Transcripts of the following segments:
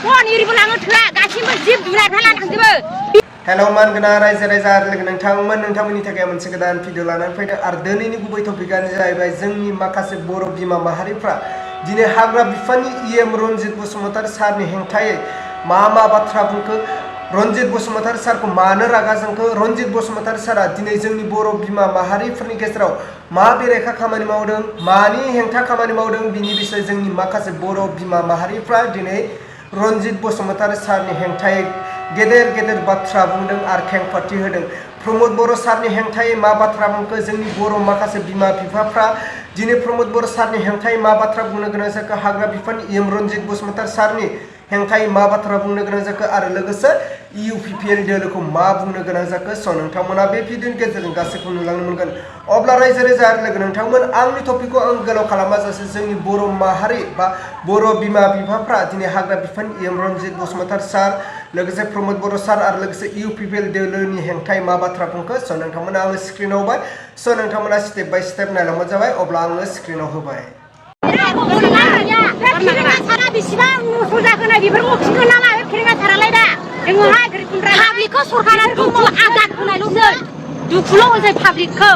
बन इरिबो लाङो थोआ गासिबो जिब जुनारफ्रा लाना थांजोबो। हेलौ मानगोनां रायजो राजा लोगो नोंथांमोननि थाखाय मोनसे गोदान भिडिअ लानानै फैदों आरो दिनैनि गुबै टपिकआनो जाहैबाय जोंनि माखासे बर' बिमा माहारिफ्रा दिनै हाग्रा बिफाननि इएम रन्जित बसुमतारी सारनि हेंथायै मा बाथ्रा बुंखो रन्जित बसुमतारी सारखौ मानो रागा जोंखो रन्जित बसुमतारी सारा दिनै जोंनि बर' बिमा माहारिफोरनि गेजेराव मा बेरेखा खामानि मावदों मानि हेंथा खामानि मावदों बिनि बिषय जोंनि माखासे बर' बिमा माहारिफ्रा दिनै रन्जित बसुमतारी सारनि हेंथायै गेदेर बाथ्रा बुंदों आरो खेंफोरथि होदों। प्रमोद बर' सारनि हेंथायै मा बाथ्रा बुंखो जोंनि बर' माखासे बिमा बिफाफ्रा दिनै प्रमोद बर' सारनि हेंथायै मा बाथ्रा बुंनो गोनां जाखो हाग्रा बिफाननि इएम रन्जित बसुमतारी सारनि हेंथायै मा बाथ्रा बुंनो गोनां जाखो आरो लोगोसे UPPL दोलोखौ मा बुंनो गोनां जाखो स' नोंथांमोना बे भिडिअनि गेजेरजों गासैखौ नुलांनो मोनगोन। अब्ला रायजो राजा आरो लोगो नोंथांमोन आंनि टपिकखौ आं गोलाव खालामाजासे जोंनि बर' माहारि बा बर' बिमा बिफाफ्रा दिनै हाग्रा बिफाननि इएम रन्जित बसुमतारी सार लोगोसे प्रमोद बर' सार आरो लोगोसे UPPL दोलोनि हेंथायै मा बाथ्रा बुंखो स' नोंथांमोना आङो स्क्रिनाव होबाय स' नोंथांमोना स्टेप बाय स्टेप नायलांबानो जाबाय अब्ला आङो स्क्रिनाव होबाय। बेसेबां मोसौ जाखोनो बेफोरखौ खिन्थु नामा बे फेरेंगा सारालाय दा जोङोहाय पाब्लिकखौ सरकारा दुखु आघात होनायल'सो दुखुल' होसै पाब्लिकखौ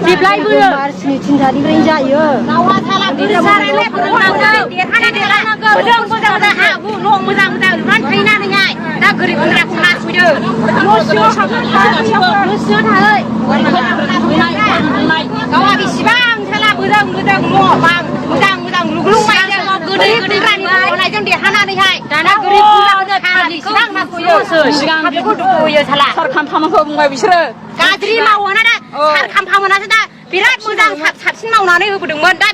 जेब्लायबो मार्चनि 3 तारिखनिफ्रायनो जायो नावा साला गोसारायलाय फोरोंनांगौ देरहानांगौ मोजां हा हु न' मोजां लुनानै थाहैनानैहाय दा गोरिब गुन्द्राखौ नासयदों गोसो थाहै गावहा बेसेबां साला मोजां न' बां मोजां लुग्लुंबायदों गोरिब गुन्द्रानि देरहानानैहाय दाना गोरिब बेसेबां नासयो सिगां बेखौ दुखु होयो साला सार खामफामोनखौ बुंबाय बिसोरो गाज्रि मावोना दा सार खामफामोनासो दा बिराद मोजां साबसिन मावनानै होबोदोंमोन दा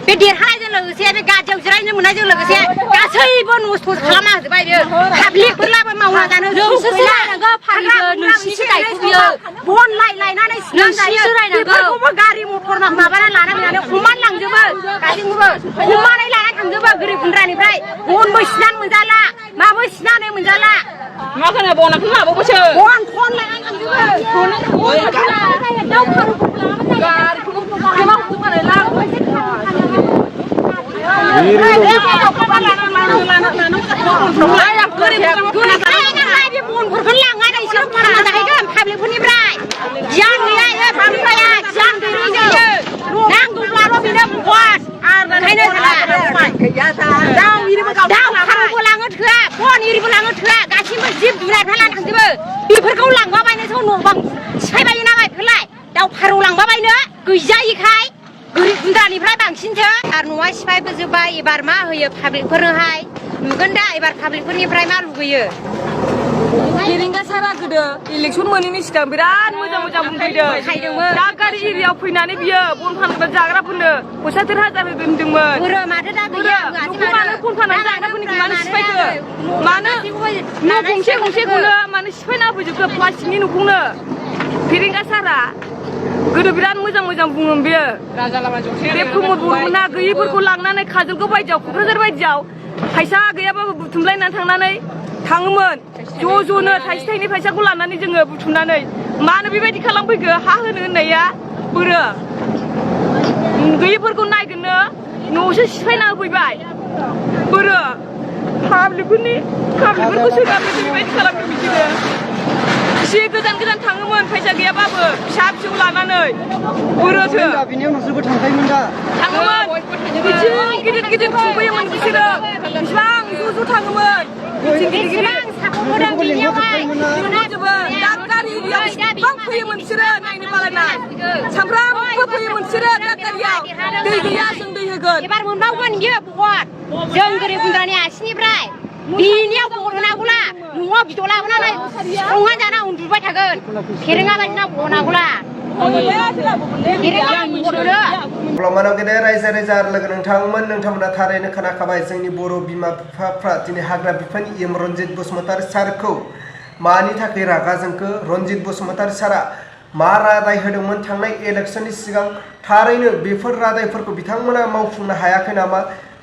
बे देरहानायजों लोगोसे बे गादियाव जिरायनो मोननायजों लोगोसे गासैबो नस्थ' खालामना होजोबबाय बियो पाब्लिकफोरलाबो मावना जानो बन लायनानै बेफोरखौबो गारि मटर माबाना लानानै हमानै लांजोबो गासैखौबो हमानै लानानै थांजोबो गोरिब गुन्द्रानिफ्राय बनबो सिनानै मोनजाला माबो सिनानै मोनजाला मा खोनो बनखौ लाबावबासो बन लानानै थांजोबो गासिबो जिब जुनारफ्रा लाना थांजोबो बेफोरखौ लांबा बायनोसो न' बां सिफायबायो ना बेफोरलाय दाउ फारौ लांबा बायनो गैजायिखाय गोरिब गुन्द्रानिफ्राय बांसिनसो आरो न'आ सिफायबोजोब्बाय एबार मा होयो पाब्लिकफोरनोहाय नुगोन दा एबार पाब्लिकफोरनिफ्राय मा लुगैयो फेरेंगा सारा गोदो इलेक्सन मोनैनि सिगां बिराद मोजां बुंफैदों दा गारि एरियाव फैनानै बियो बन फानग्रा जाग्राफोरनो फैसा 1000 होगोन होनदोंमोन माथो दा गैया मानो बन फाननानै जाग्राफोरनिखौ मानो सिफायखो मानो न' गंसेखौनो मानो सिफायना होफैजोबखो प्लास्टिकनि न'खौनो फेरेंगा सारा गोदो बिराद मोजां बुङोमोन बियो बे प्रमोद बर'मोना गैयिफोरखौ लांनानै काजलगाव बायदियाव क'क्राझार बायदियाव फैसा गैयाबाबो बुथुमलायनानै थाङोमोन ज'नो थाइसे थाइनै फैसाखौ लानानै जोङो बुथुमनानै मानो बेबायदि खालामफैखो हा होनो होननाया बोरो गैयिफोरखौ नायगोननो न'सो सिफायना होफैबाय बोरो पाब्लिकफोरखौ सोगाबनो बेबायदि खालामदों बिसोरो एसे गोजान थाङोमोन फैसा गैयाबाबो फिसा लानानै बोरोसो बिनि उनावसो थांखायोमोन दा थाङोमोन गिदिर खुंफैयोमोन बिसोरो बिसिबां ज' थाङोमोन फैयोमोन बिसोरो नायनो बालायना सामफ्रामबो फैयोमन बिसोरो गारियाव दै गैया जों दै होगोन एबार मोनबावगोन बियो भट जों गोरिब गुन्द्रानि आसिनिफ्राय बिनियाव भट होनांगौला न'आव बिद' लाबोनानै संना जाना उन्दुबाय थागोन फेरेंगा बायदिना भट होनांगौला ब्लमानाव गेदेर रायजो राजा लोगो नोंथांमोना थारैनो खोनाखाबाय जोंनि बर' बिमा बिफाफ्रा दिनै हाग्रा बिफाननि इएम रन्जित बसुमतारी सारखौ मानि थाखाय रागा जोंखो रन्जित बसुमतारी सारा मा रादाय होदोंमोन थांनाय इलेक्शननि सिगां थारैनो बेफोर रादायफोरखौ बिथांमोना मावफुंनो हायाखै नामा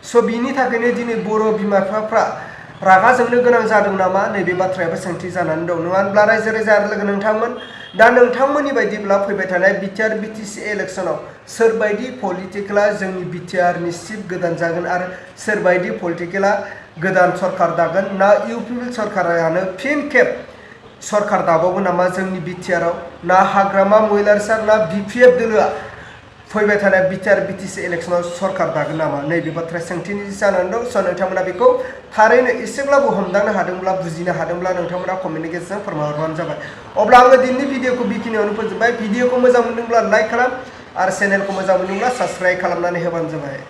स' बिनि थाखायनो दिनै बर' बिमा बिफाफ्रा रागा जोंनो गोनां जादों नामा नैबे बाथ्रायाबो सोंथि जानानै दं नङा होनब्ला रायजो राजा आरो लोगो नोंथांमोन दा नोंथांमोननि बायदिब्ला फैबाय थानाय बिटिआर बिटिसि इलेक्सनाव सोरबायदि पलिटिकेला जोंनि बिटिआरनि चिफ गोदान जागोन आरो सोरबायदि पलिटिकेला गोदान सरकार दागोन ना इउपिपिएल सरकारानो फिन खेब सरकार दाबावगोन नामा जोंनि बिटिआराव ना हाग्रामा महिलारिसा ना बिपिएफ दोलोआ फैबाय थानाय बिटिआर बिटिसि इलेक्सनाव सरकार दागोन नामा नैबे बाथ्राया सोंथिनि जानानै दं स' नोंथांमोना बेखौ थारैनो एसेब्लाबो हमदांनो हादोंब्ला बुजिनो हादोंब्ला नोंथांमोना कमेन्टनि गेजेरजों फोरमायहरबानो जाबाय अब्ला आङो दिनैनि भिडिअखौ बेखिनियावनो फोजोबबाय भिडिअखौ मोजां मोनदोंब्ला लाइक खालाम आरो चेनेलखौ मोजां मोनदोंब्ला साबस्क्राइब खालामनानै होबानो जाबाय